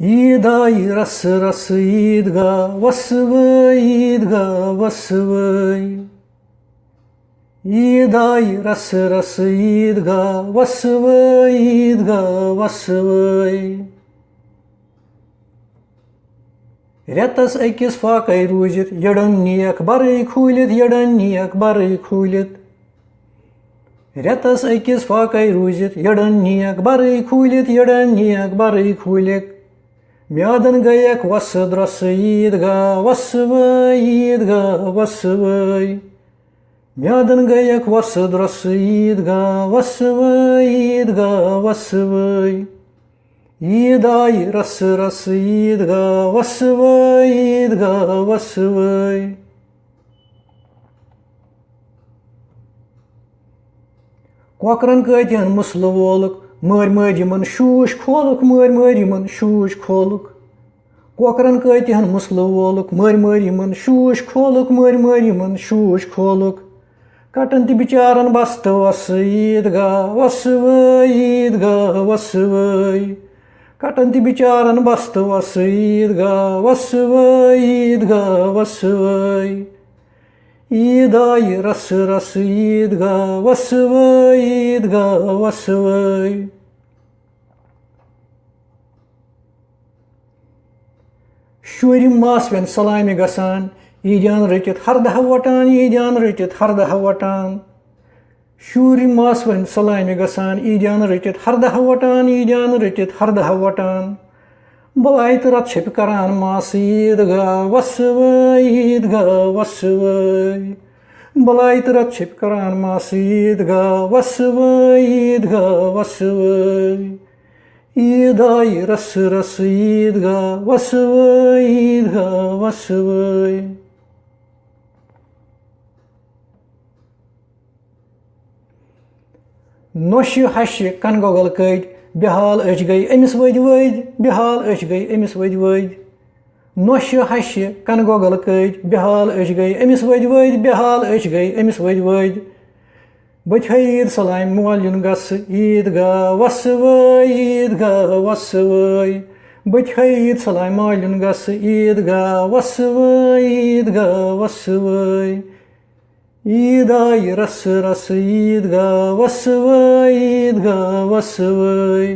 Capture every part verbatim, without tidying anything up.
عیٖد آیہِ رسہٕ رسہٕ عیٖد گاہ وسہٕ وٲے، عیٖد گاہ وسہٕ وٲے۔ عیٖد آیہِ رسہٕ رسہٕ عیٖد گاہ وسہٕ وٲے، عیٖد گاہ وسہٕ وٲے۔ رٮ۪تس أکِس فاقے روٗزِتھ یٔڑن نیک برٕے کھوٗلِتھ، یٔڑن نیک برٕے کھوٗلِتھ۔ رٮ۪تس أکِس فاقے روٗزِتھ یٔڑن نیک برٕے کھوٗلِتھ، یٔڑن نیک برٕے کھوٗلِتھ۔ میادن گٔیکھ وسہٕ درٛسہٕ عیٖد گاہ وسہٕ وٲے، عیٖد گاہ وسہٕ وٲے۔ میادن گٔیکھ وسہٕ درٛسہٕ عیٖد گاہ وسہٕ وٲے، عیٖد گاہ وسہٕ وٲے۔ عیٖد آیہِ رسہٕ رسہٕ عیٖد گاہ وسہٕ وٲے، عیٖد گاہ وسہٕ وٲے۔ کۄکرن کٲتِہن مُسلہٕ وولُکھ، مٲرۍ مٲرۍ یِمن شوٗش کھولُکھ، مٲرۍ مٲرۍ یِمن شوٗش کھولُکھ۔ کۄکرن کٲتِہن مُسلہٕ وولُکھ، مٲرۍ مٲرۍ یِمن شوٗش کھولُکھ، مٲرۍ مٲرۍ یِمن شوٗش کھولُکھ۔ کٹن تہِ بِچارن بستہٕ وسہٕ عیٖد گاہ وسہٕ وٲے، عیٖد گاہ وسہٕ وٲے۔ کٹن تہِ بِچارن بستہٕ وسہٕ عیٖد گاہ وسہٕ وٲے، عیٖد گاہ وسہٕ وٲے۔ عیٖد آیہِ رسہٕ رسہٕ عیٖد گاہ وسہٕ وٲے، عیٖد گاہ وسہٕ وٲے۔ شُرۍ ماسوٮ۪ن سلامہِ گژھان، عیٖدیان رٔٹِتھ ہردہ وۄٹان، عیٖدیان رٔٹِتھ ہردہ وۄٹان۔ شُرۍ ماسوٮ۪ن سلامہِ گژھان، عیٖدیان رٔٹِتھ ہردہ وۄٹان، عیٖدیان رٔٹِتھ ہردہ وۄٹان۔ بلاے تہٕ رت چھپہِ کران ماسہٕ عیٖد گاہ وسہٕ وٲے، عیٖد گاہ وسہٕ وٲے۔ بلاے تہٕ رت چھپہِ کران ماسہٕ عیٖد گاہ وسہٕ وٲے، عیٖد گاہ وسہٕ وٲے۔ عیٖد آیہِ رسہٕ رسہٕ عیٖد گاہ وسہٕ وٲے، عیٖد گاہ وسہٕ وٲے۔ نۄشہِ ہشہِ کنہٕ گۄگل کٔٹۍ، بے حال أچھ گٔے أمِس ؤدۍ ؤدۍ، بے حال أچھ گٔے أمِس ؤدۍ ؤدۍ۔ نۄشہِ ہشہِ کنہٕ گۄگل کٔٹۍ، بے حال أچھ گٔے أمِس ؤدۍ ؤدۍ، بے حال أچھ گٔے أمِس ؤدۍ ؤدۍ۔ بہٕ تہِ ہے عیٖد سلامہِ مولِیُن گژھٕ عیٖد گاہ وسہٕ وٲے، عیٖد گاہ وسہٕ وٲے۔ بہٕ تہِ ہے عیٖد سلامہِ مولِیُن گژھٕ عیٖد گاہ وسہٕ وٲے، عیٖد گاہ وسہٕ وٲے۔ عیٖد آیہِ رسہٕ رسہٕ عیٖد گاہ وسہٕ وٲے، عیٖد گاہ وسہٕ وٲے۔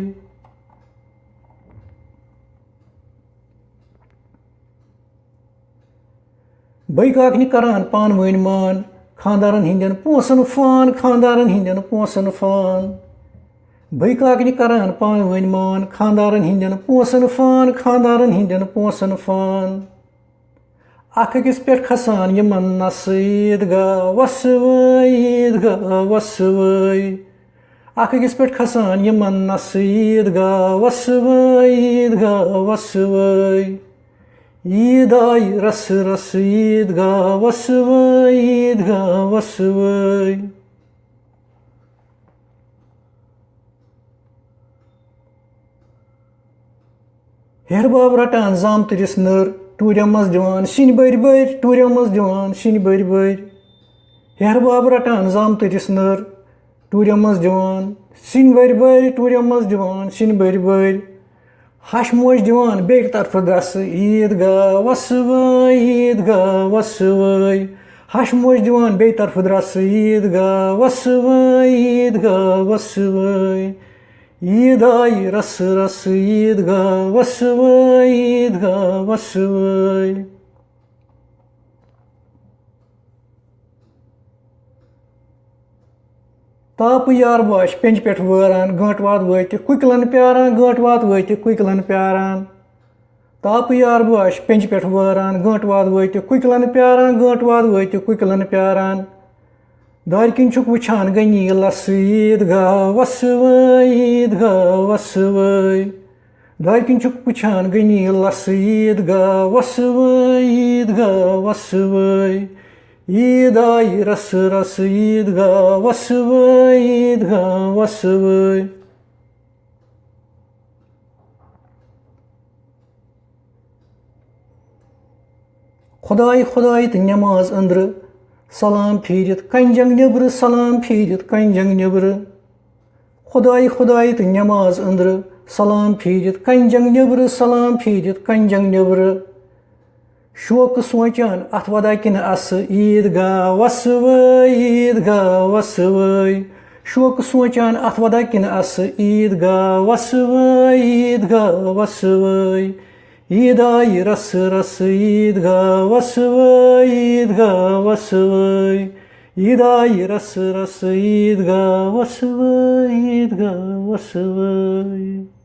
بٔے کاکنہِ کران پانہٕ ؤنۍ مان، خانٛدارن ہٕنٛدٮ۪ن پونٛسن فان، خانٛدارن ہٕنٛدٮ۪ن پونٛسن فان۔ بٔے کاکنہِ کران پانہٕ ؤنۍ مان، خانٛدارن ہٕنٛدٮ۪ن پونٛسن فان، خانٛدارن ہٕنٛدٮ۪ن پونٛسن فان۔ اکھ أکِس پٮ۪ٹھ کھسان یِمن نسہٕ عیٖد گاہ وسہٕ وٲے، عیٖد گاہ وسہٕ وٲے۔ اکھ أکِس پٮ۪ٹھ کھسان یِمن نسہٕ عیٖد گاہ وسہٕ وٲے، عیٖد گاہ وسہٕ وٲے۔ عیٖد آیہِ رسہٕ رسہٕ عیٖد گاہ وسہٕ وٲے، عیٖد گاہ وسہٕ وٲے۔ ہیہَر بب رٹان زامتٕرِس نٔر، ٹوٗرٮ۪ن منٛز دِوان سِنۍ بٔرۍ بٔرۍ، ٹوٗرٮ۪ن منٛز دِوان سِنۍ بٔرۍ بٔرۍ۔ ہیہَر بب رٹان زامتٕرِس نٔر، ٹوٗرٮ۪ن منٛز دِوان سِنۍ بٔرۍ بٔرۍ، ٹوٗرٮ۪ن منٛز دِوان سِنۍ بٔرۍ بٔرۍ۔ ہَش موج دِوان بیٚیہِ طرفہٕ درٛسہٕ عیٖد گاہ وَسہٕ وٲے، عیٖد گاہ وَسہٕ وٲے۔ ہَش موج دِوان بیٚیہِ طرفہٕ درٛسہٕ عیٖد گاہ وَسہٕ وٲے، عیٖد گاہ وَسہٕ وٲے۔ عیٖد آیہِ رَسہٕ رَسہٕ عیٖد گاہ وَسہٕ وٲے، عیٖد گاہ وَسہٕ وٲے۔ تاپہٕ یار بہٕ آسہٕ پٮ۪نٛجہِ پٮ۪ٹھ وٲران، گٲنٛٹہٕ واد وٲتِتھ کُکِلَن پیاران، گٲنٛٹہٕ واد وٲتِتھ کُکِلَن پیاران۔ تاپہٕ یار بہٕ آسہٕ پٮ۪نٛجہِ پٮ۪ٹھ وٲران، گٲنٛٹہٕ واد وٲتِتھ کُکِلَن پیاران، گٲنٛٹہٕ واد وٲتِتھ کُکِلَن پیاران۔ دارِ کِنۍ چھُکھ وٕچھان غنی لَسہٕ عیٖد گاہ وَسہٕ وٲے، عیٖد گاہ وَسہٕ وٲے۔ دارِ کِنۍ چھُکھ وٕچھان غنی لَسہٕ عیٖد گاہ وَسہٕ وٲے، عیٖد گاہ وَسہٕ وٲے۔ عیٖد آیہِ رَسہٕ رَسہٕ عیٖد گاہ وَسہٕ وٲے، عیٖد گاہ وَسہٕ وٲے۔ خۄداے خۄداے تہٕ نٮ۪ماز أنٛدرٕ، سلام پھیٖرِتھ کنجنگ نیٚبرٕ، سلام پھیٖرِتھ کنجنگ نیٚبرٕ۔ خۄداے خۄداے تہٕ نٮ۪ماز أنٛدرٕ، سلام پھیٖرِتھ کنجنگ نیبرٕ، سلام پھیٖرِتھ کنجنگ نیبرٕ۔ شوقہٕ سونچان اتھ ودا کِنہٕ اسہٕ، عیٖد گاہ وسوٲے، عیٖد گاہ وسوٲے۔ شوقہٕ سونچان اتھ ودا کِنہٕ اسہٕ، عیٖد گاہ وسوٲے، عیٖد گاہ وسوٲے۔ عیٖد آیہِ رسہٕ رسہٕ، عیٖد گاہ وسوٲے، عیٖد گاہ وسوٲے۔ عیٖد آیہِ رسہٕ رسہٕ، عیٖد گاہ وسوٲے، عیٖد گاہ وسوٲے۔